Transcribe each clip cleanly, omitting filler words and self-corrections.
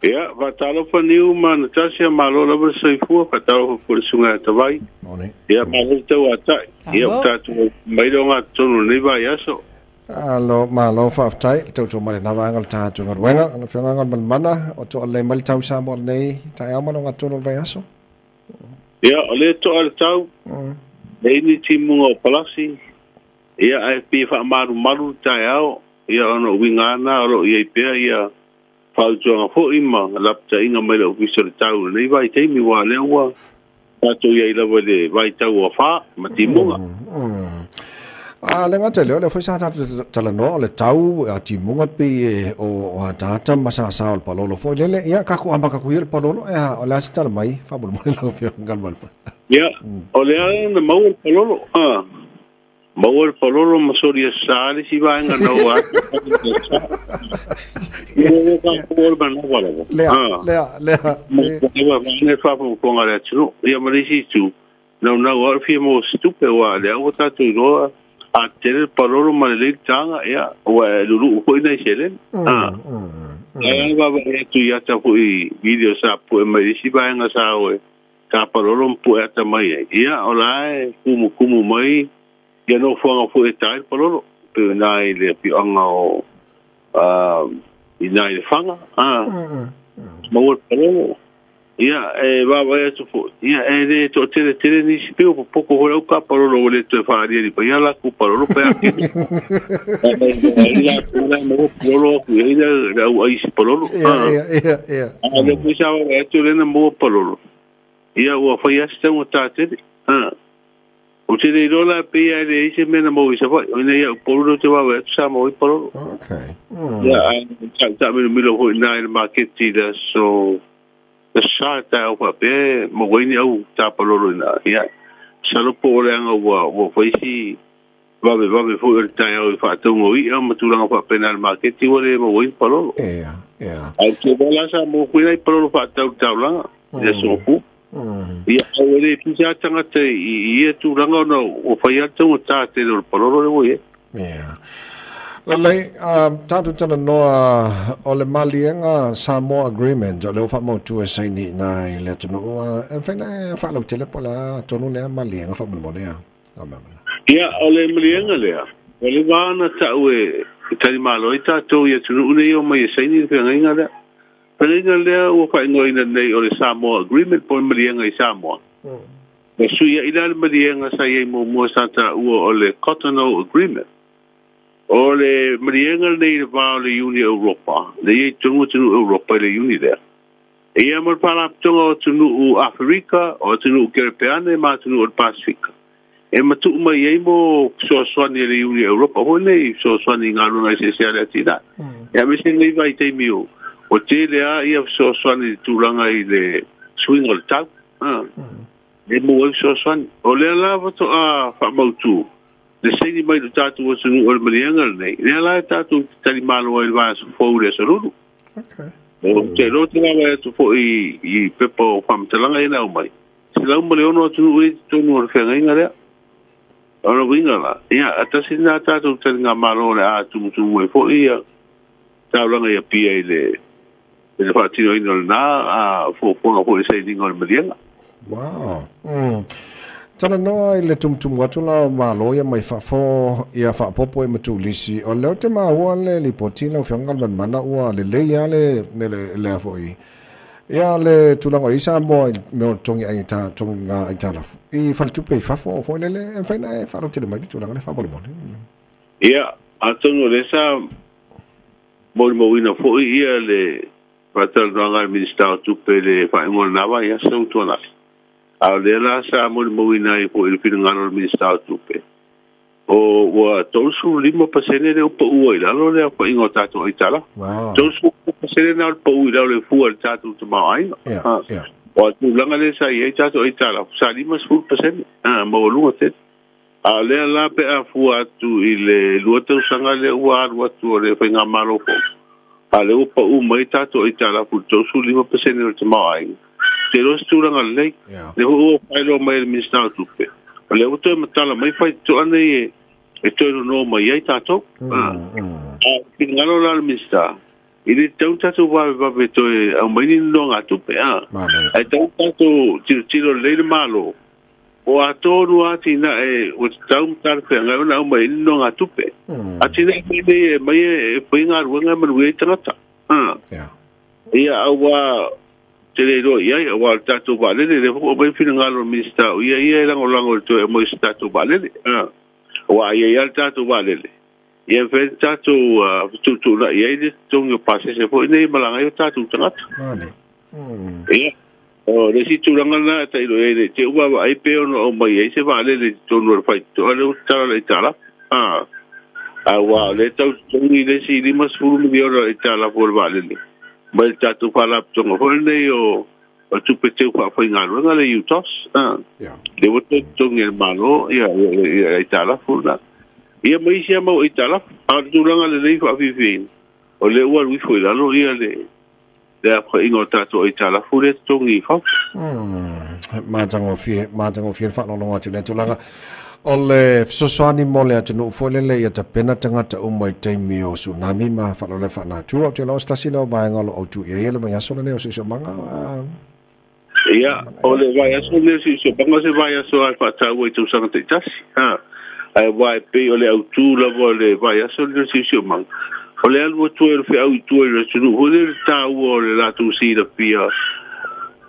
Ia, faatalofa Niu ma Natasha, malo lava le soifua, faatalofa foi le susuga ia Tavai. Ia, malo le tauatai. Ia, ua tatou mai le ogatotonu i lenei vaiaso. Alo, malo faafetai le tautua mai lena vaega o le tatou galuega. Lau Afioga Galumalemana, o toa lelei mai le tau i Samoa i lenei taeao ma le ogatotonu o le vaiaso. Ia, o lea e toa le tau, e i ai ni timuga o palasi, ia, ae pei e faamalumalu le taeao, ia, ona o uiga lava na o lo o i ai pea ia fautuaga foi ma lapataiga mai le Ofisa o le Tau i lenei vaitaimi, aua o lea ua tatou i ai lava i le vaitau o afa ma timuga. A le gata i lea, o lea foi sa tatou talanoa o le tau a timuga pei e o ataata ma sasa o le palolo foi lele. Ia, tatou amata atu ia i le palolo, e a, o le a se tala mai faamolemole lau Afioga Galumalemana? Ia, o lea na maua le palolo, a. Maua le palolo ma solia sa le isi vaega na o atu. Lea, lea, lea. Lea faafogafoga le atunuu. Ia ma le isi itu, naunau lava le fia maua se tupe, aua o lea ua tatou iloa a tetele le palolo ma lelei le taga, ia, ua e luluu foi nai seleni. Ae vaavaai atu i ata foi video sa pue mai le isi vaega sa o e tapalolo ma pue ata mai ai. Ia, o la e kumukumu mai ia nofoaga foi e ta ai le palolo, pei o ina i le afioaga o ina i Lefaga, maua le palolo. Ia, e vaavaai atu foi, ia, e le toatele tele nisi, pei ua popoto foi le au tapalolo ua le toe faaaliali mai a latou palolo pe a kene. Ai latou la e maua palolo atu i ai le au aisi palolo. Ia, ia, ia. A lea foi sa vaavaai atu o lea na maua palolo, ia, ua fai lava se taugata tele. Ou te le iloa la pei lava e leai se mea na maua i Savaii. O ina ia Upolu lea ou te vaavaai atu sa maua ai palolo. Ia, ae taamilomilo foi i ina i le maketi i le aso sa taeao faapea e maua ai ni au tapalolo i ina. Ia, masalo po o leaga ua fai si vavevave foi o le taeao i faatauga o i'a ma tulaga faapena i le maketi ua le maua ai ni palolo. Ia, ia. Ae ou te iloa la sa maua foi nai palolo faatau i le taulaga i le aso Gafua. Ia, ae ua le pisa lava tagata i ia tulaga ona ua fai lava le taugata tele o le palolo lea ua i ai. Ia. Lelei, tatou talanoa o le maliega Samoa Agreement, o lea ua faamautu e saini ina i le atunuu. E mafai ona e faalautele po o le a tonu lea maliega faamolemole a? Ia, o le maliega lea, ua leva lava ona tau e talimalo ai tatou i atunuu nei e omai e saini le feagaiga lea. Feagaiga lea ua faaigoaina nei o le Samoa Agreement po o le maliega i Samoa. Ua suiai la le maliega sa i ai muamua sa taua o le Cotonou Agreement. O le maliega lenei i le va o le Iuni Europa, lea e i ai totonu atunuu Europa i le Iuni lea. Ia ma le Faalapotopotoga o atunuu Aferika, o atunuu Kerepeane ma atunuu o le Pasefika. E matuu mai ai mo fesoasoani a le Iuni Europa foi nei, fesoasoani i galuega eseese a le atinae. Ia aemaise lenei vaitaimi ua tele lava ia fesoasoani i le tulaga i le suiga o le tau. E maua ai fesoasoani. O lea la faatoa faamautu le saini mai i lo tatou atunuu o le maliega lenei, lea la e tatou te talimalo ai i le vaiaso fou i le aso Lulu. Ou te iloa ou te vaavaai atu foi i pepa o faamatalaga ia na aumai, 106 atunuu e i totonu o le feagaiga lea. O le uiga la, ia, tasi lena tatou taligamalo o le a tumutumu ai foi ia taulaga i Apia i le faatinoina o lena fuafuaga foi i le sainiga o le maliega. Wow. Talanoa i le tumutumu atu la o malo ia mai fafo ia faaopoopo i ma turisi. O lea ou te maua le lipoti lau Afioga Galumalemana ua lelei lava le foi. Ia le tulaga o i Samoa i mea o totogi ai totogiga aitalafu i faletupe i fafo foi lele e mafai ona e faalautele mai le tulaga lea faamolemole. Ia, atonu o lea sa molimauina foi ia le faatalanoaga a le Minisita o Tupe i le faaiuga o lena vaiaso ua tuanai. A o lea la sa molimauina ai foi i le finagalo o le Minisita o Tupe, o ua 35% lea ua paua i lalo le aofaiga o tatou aitalafu. 35% na o le pau i lalo e fua i le tatou tamaoaiga. O le tulaga lea sa i ai tatou aitalafu, sa 50% maualuga tele. A o lea la pe a fua atu i le 2 tausaga lea ua alu atu o le faigamalo fou, a lea ua pau mai tatou aitalafu i le 35% o le tamaoaiga. Te iloa se tulaga lelei. Lea foi ua faailoa mai e le Minisita o Tupe, o lea ua toe matala mai faitotoa nei e toe nono mai ai tatou. A finagalo la le Minisita, I le tau tatou vavevave toe aumai ni nonogatupe a. Ae tau tatou tilotilo lelei le Malo, o atonu atinae ua tatau ma talafeagai ona aumai ai ni nonogatupe. Atinae foi nei e aumai e fai galuega e manuia ai tagata. Ia auā te le iloa i ai, auā o le tatou vaalele, lea foi ua aumai le finagalo o le Minisita o ia ia e lagolago i le toe aumai o se tatou vaalele. Aua a i ai lava le tatou vaalele, ia e mafai ona tatou fetuutuunai ai le totogi o pasese foi nei e malaga ai o tatou tagata. Ia, o le isi tulaga lena e tailo i ai nei, te ua vaai pe ono aumai ai se vaalele i totonu o le faitotoa lea ua tatala le aitalafu. Aua o lea e tau totogi le isi $50 miliona o le aitalafu o le vaalele mai le tatou faalapotopotoga foi lenei o tupe teu faafaigaluega le UTOS. Lea ua toe totogi e le Malo ia aitalafu lena. Ia ma isi lava mau aitalafu. A o le tulaga lelei faafiafiaina, o lea ua alu ifo i lalo ia le aofaiga o tatou aitalafu lea totogi i fafo. Matagofie, matagofie le faalogologo atu i lea tulaga. O le fesoasoani mo le atunuu foi lele ia tapena tagata uma i taimi o tsunami ma faalavelave faalenatura. Ou te iloa o se tasi lea o vaega o lo o autu i ai le vaiaso lenei o Siosiomaga. Ia, o le vaiaso lenei o Siosiomaga o se vaiaso lava e faataua i tausaga taitasi. Ae aua e pei o le autu lava o le vaiaso lenei o Siosiomaga, o le alu atu ai o le feau i tua i le atunuu foi lea i le taua o le latou silafia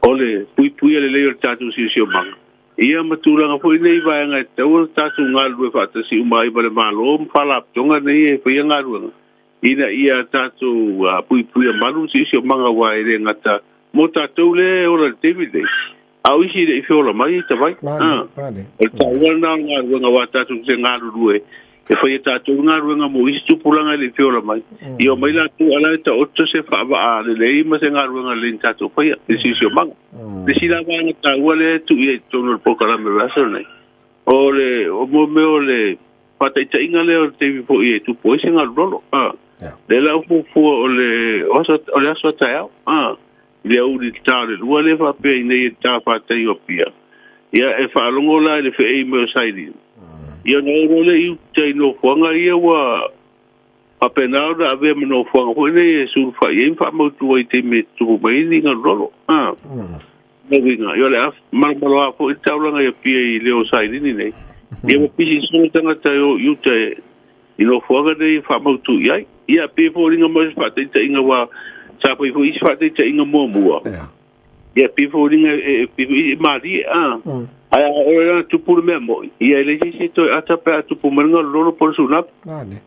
o le puipuia lelei o le tatou siosiomaga. Ia ma tulaga foi nei vaega e tatau ona tatou galulue faatasi uma ai ma le Malo ma faalapotopotoga nei e faia galuega ina ia tatou puipuia malu le siosiomaga aua e le gata mo tatou lea e ola i le taimi lenei, a o isi e le i feola mai e tavai. O le taua lena o le galuega aua tatou te galulue e fai e tatou le galuega mo isi tupulaga e le i feola mai. Ia omai latou ala e taoto se faavaa lelei ma se galuega lelei na tatou faia i le siosiomaga. Le isi la vaega taua lea e tuu i ai i totonu o le polokalame o le aso lenei, o le o mea o le faataitaiga lea o le taimi foi e tupu ai se galulolo. Lea la ua fuafua o le aso a taeao, i le aoauli i le ta o le 2 lea faapea i nei e le ta fatai o Apia. Ia e faalogo la i le feei mai o sailini. Ia ona o loa lea i uta i nofoaga ia ua faapena ona avea ma nofoaga foi nei e sulufai ai ma faamautu ai i taimi e tutupu mai ai ni galulolo. Lona uiga, ia o le a malomaloa foi le taulaga i Apia i leo o sailini nei. Ia ua pisi solo tagata e o i uta i nofoaga nei e faamautu i ai. Ia pei e foliga mai se faataitaiga aua sa fai foi isi faataitaiga muamua. Ia pei e foliga e malie a. Ae a oo la tupu le mea moi, ia e leai se isi e toe ata pe a tupu mai le galulolo po o le tsunami. Mane.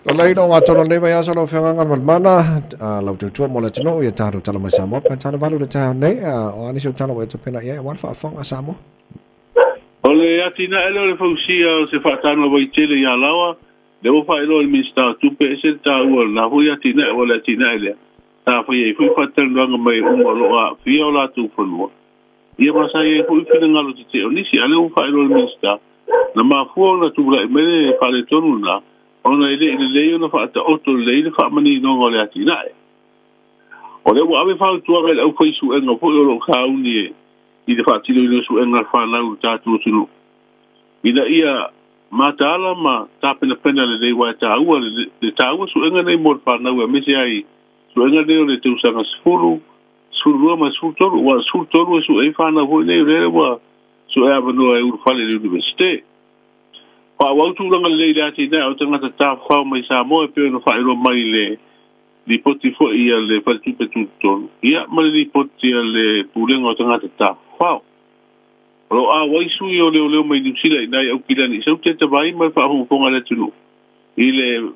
No laila, o ngā nei vaiaso lau Afioga Galumalemana, lau tautua mo le atunuu ia tatou tala mai Samoa pe tala valu le taeao nei, o a nisi o tala ua e tapena i ai aua le faafofoga a Samoa. O le atinae lea o le fausia o se faatanoa vaitele i Alaoa, lea ua faailoa e le Minisita o Tupe, e ese le taua o lena foi atinae, aua o le atinae lea sa faia ai foi faatalanoaga mai uma o lo o aafia o latou fanua. Ia ma sa i ai foi finagalo tetee o nisi, a o lea ua faailoa e le Minisita, na mafua ona tulai mai le faaletonu lena, ona e le i lelei ona faataoto lelei le faamaninoga o le atinae. O lea ua ave fautuaga i le aufaisuega foi o lo o sauni i le faatinoina o suega a le fanau i le tatou atunuu, ina ia mataala ma tapenapena lelei aua e taua le taua suega nei mo le fanau aemaise ai suega nei o le tausaga 10, 12 ma le 13, aua o le 13 e sue ai fanau foi nei o lea ua sue avanoa e ulufale i le Universite. Faaauau tulaga lelei i le atinae o tagata tafafao mai Samoa e pei ona faailoa mai i le lipoti foi a le Faletupe Tutotonu, ia ma le lipoti a le Pulega o Tagata Tafafao. O lo o auai sui o leoleo mai Niu Sila i nai Aukilani i Saute Tavai ma le faafogafoga a le atunuu i le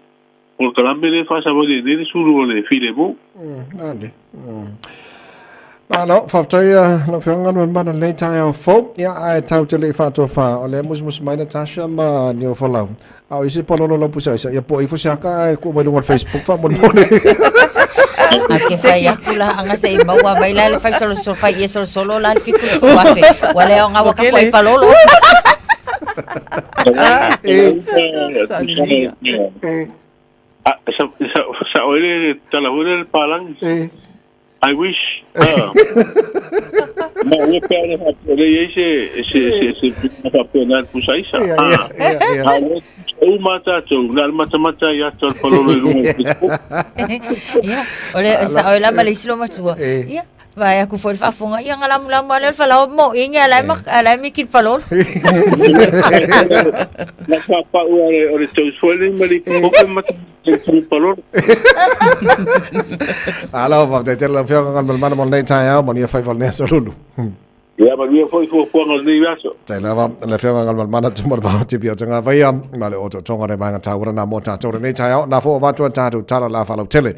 polokalame lea e faasavali ai nei le sulu o le filemu. Malo, faafetai lau Afioga Galumalemana i lenei taeao fou. Ia, ae tatou te le i faatoafā, o lea e musumusu mai Natasha ma Niofolau. A o isi pololo lau pusa aisa, ia po o ifo se aka ae tuu mai luga o le Facebook faamolemole. A ke fai aku la anga se i maua mai la le fai solosolo fai ia solosolo la le 70,000. Ua le aoga ua ka koe palolo. Sa o ele tala foi le palangi. I wish. Ma ua pe ana faapea le iai se faapea na le pusaisa. Ia, ia, ia, ia. A o uma tatou na le matamata i ata o le palolo i luga o le Facebook. Ia, o le sa'o e lama le isi lo matua. Ia, vai aku foi le faafofoga ia galamulamu ale le falao mo'iga alae alae miki le palolo. Na faapa'u o le tausi foi lenei ma le ipakope matamata i le palolo. Alo, faafetai tele lau Afioga Galumalemana mo lenei taeao, manuia faiva o lenei aso lulu. Ia manuia foi fuafuaga o lenei aso. Tai lava le Afioga Galumalemana Tumalevao Tipi o Tagavaia ma le otootoga o le vaega taua lena mo tatou lenei taeao. Na fo avatu a tatou tala la faalautele.